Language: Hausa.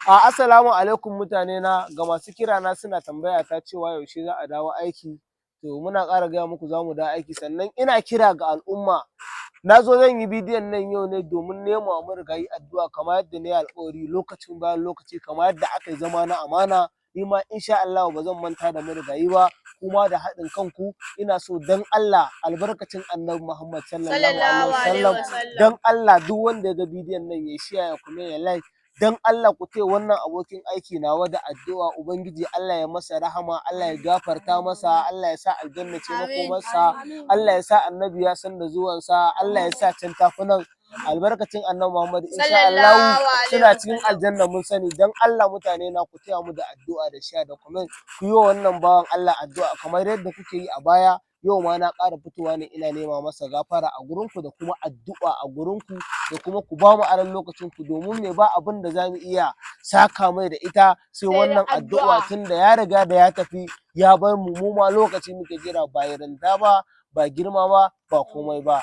Assalamu alaikum mutane na. Ga masu kira na suna tambaya ta cewa yaushe za a dawo aiki. To, muna ƙara gaya muku, za mu dawo aiki. Sannan ina kira ga al'umma, na zo zan yi bidiyon nan yau ne domin nema wa marigayi addu'a, kamar yadda na yi alƙawari lokacin bayan lokaci, kamar yadda aka yi zama na amana. Ni ma insha Allahu ba zan manta da marigayi ba. Kuma da haɗin kanku ina so, dan Allah, albarkacin Annabi Muhammad sallallahu alaihi wasallam, dan Allah duk wanda ya ga bidiyon nan ya share, ya kuma ya like. Dan Allah ku taya wannan abokin aiki nawa da addu'a. Ubangiji Allah ya masa rahama, Allah ya gafarta masa, Allah ya sa aljanna ce makomarsa, Allah ya sa Annabi ya san da zuwansa, Allah ya sa can tafi nan, albarkacin Annabi Muhammad. Insha Allah suna cikin aljanna, mun sani. Dan Allah mutane na, ku taya mu da addu'a, da share, da comment. Ku yi wa wannan bawan Allah addu'a kamar yadda kuke yi a baya. Yau ma na ƙara fitowa ne ina nema masa gafara a gurinku da kuma addu'a a gurinku, da kuma ku ba mu aron lokacin ku, domin me? Ba abin da zamu iya saka mai da ita sai wannan addu'a, tunda ya riga da ya tafi ya bar mu. Mu ma lokaci muke jira, ba yarinta ba, ba girma ba, ba komai ba.